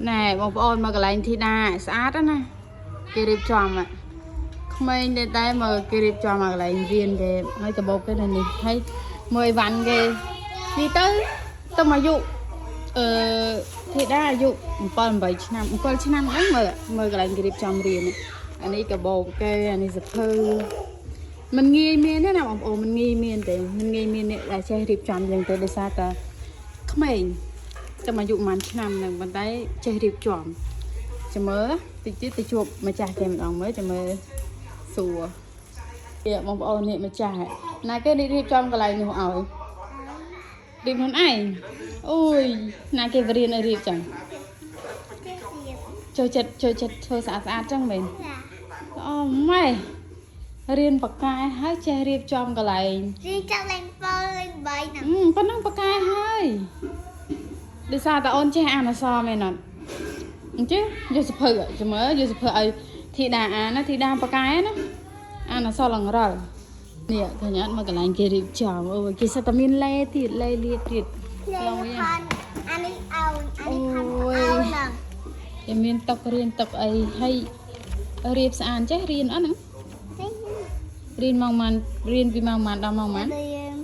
ណែបងប្អូនមកកន្លែងធីតាស្អាតណាស់គេរៀបចំហ่ะក្មេងទេតែមើលគេរៀបចំមកកន្លែងរៀនគេហើយកាបូបគេនៅនេះហើយមើលអីវ៉ាន់គេនេះទៅទៅមកអាយុអឺធីតាអាយុ7 8ឆ្នាំ7ឆ្នាំហ្នឹងមើលមើលកន្លែងគេរៀបចំរៀនអានេះកាបូបគេអានេះសភៅមិនងាយមានទេណាបងប្អូនមិនងាយមានទេមិនងាយមានអ្នកដែលចេះរៀបចំយ៉ាងទេដោយសារតែក្មេង តែអាយុប្រហែលឆ្នាំហ្នឹងប៉ុន្តែចេះរៀបចំចាំមើលតិចទៀតទៅជួបម្ចាស់គេម្ដងមើលចាំមើលសួរនេះបងប្អូននេះម្ចាស់ណាគេនេះរៀបចំកន្លែងនោះឲ្យរៀបខ្លួនឯងអូយណាគេបរៀនឲ្យរៀបចឹងចូលចិត្តចូលចិត្តធ្វើស្អាតស្អាតចឹងមែនអូម៉ែរៀនបកកែហើយចេះរៀបចំកន្លែង រៀនចាប់លេង7លេង3ហ្នឹង អឺប៉ុណ្ណឹងបកកែហើយដោយសារតែអូនចេះអានអក្សរមែនអត់អញ្ចឹងយកសភៅចាំមើលយកសភៅឲ្យធីតាអានណាធីតាបកកែណាអានអក្សរឡងរលនេះឃើញអត់មកកន្លែងគេរៀបចំអូយគេសិតតែមានលេទៀតលេលាបទៀត លេងផនអានេះអោនអានេះផនអោនហ្នឹង គេមានតុករៀនតុកអីហើយរៀបស្អាតចេះរៀនអត់ហ្នឹងរៀនម៉ោងម៉ានរៀនពីម៉ោងម៉ានដល់ម៉ោងម៉ាន រៀន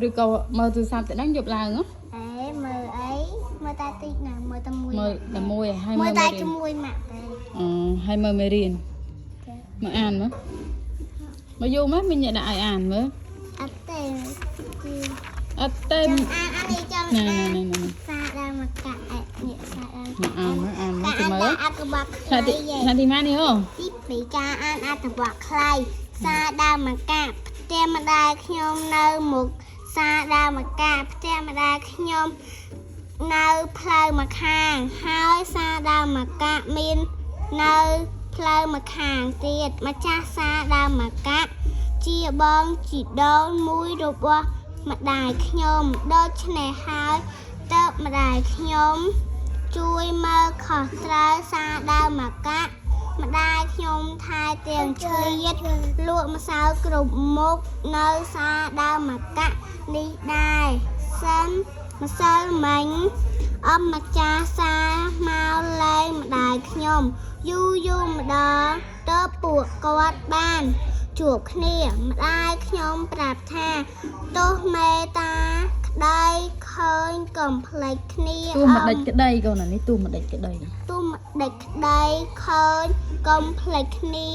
ឬក៏មើលទូរស័ព្ទទៅដល់យប់ឡើងហ៎ អេមើលអីមើលតាតិចណាមើលតែមួយ មើលតែមួយហើយ មើ មើលមេរៀន លតែជាមួយម៉ាក់ទេ អូហើយមើលមេរៀនមកអានមើលមកយូរមកមានអ្នកដាក់ឲ្យអានមើល អត់ទេជី អត់ទេ ចង់អានអានេះចង់ ណែ អាន ណែណែណែ សារដើមមកកាក់អេនេះសារដើម មកអានមើលអានមើល កា ចាំមើល អានអត្ថបទ ថ្នាក់ទី ខ្លី ថ្នាក់ទីម៉ានេះហ៎ ទី2ការអានអត្ថបទខ្លីសារដើមមកកាក់ផ្ទះម្ដាយខ្ញុំនៅមុខសារដើមមកកាក់ផ្ទះម្ដាយខ្ញុំនៅផ្លូវម្ខាងហើយសារដើមមកកាក់មាននៅផ្លូវម្ខាងទៀតម្ចាស់សារដើមមកកាក់ជាបងជីដូនមួយរបស់ម្ដាយខ្ញុំដូច្នេះហើយតើម្ដាយខ្ញុំ ជួយមើលខុសត្រូវសារដើមមកកាក់ម្ដាយខ្ញុំថែទាំងឆ្លៀតលក់ម្សៅគ្រប់មុខនៅសារដើមមកកាក់នេះដែរសិនម្សិលមិញអម្ចាស់សារមកលែងម្ដាយខ្ញុំយូរយូរម្ដងទៅពួកគាត់បានជួបគ្នាម្ដាយខ្ញុំប្រាប់ថាទោះមេតាក្តីឃើញកំភ្លេចគ្នា ទូមកដេចក្តីកូនអានេះទូមកដេចក្តី ទូមកដេចក្តីឃើញកុំភ្លេចគ្នា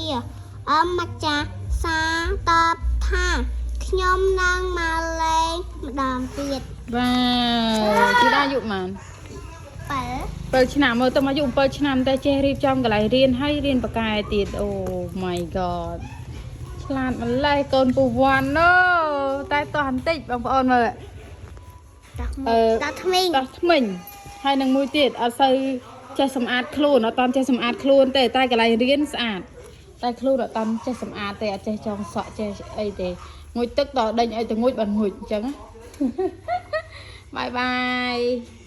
អម្ចាស់សាតបថាខ្ញុំនឹងមកលេងម្ដងទៀត បាទធីតាអាយុម៉ាន 7 7ឆ្នាំមើលទៅមកអាយុ7ឆ្នាំតែចេះរៀបចំកន្លែងរៀនហើយរៀនបកកែទៀតអូ my god ឆ្លាតម្លេះកូនពូវ័នអូតែតោះបន្តិចបងប្អូនមើល តោះ អឺ តោះថ្មី តោះថ្មិញហើយនឹងមួយទៀតអត់សូវចេះសម្អាតខ្លួនអត់តាន់ចេះសម្អាតខ្លួនទេតែកន្លែងរៀនស្អាតតែខ្លួនអត់តាន់ចេះសម្អាតទេអត់ចេះចងសក់ចេះអីទេងូតទឹកតដេញឲ្យទៅងូតបានងូតអញ្ចឹងណា bye bye.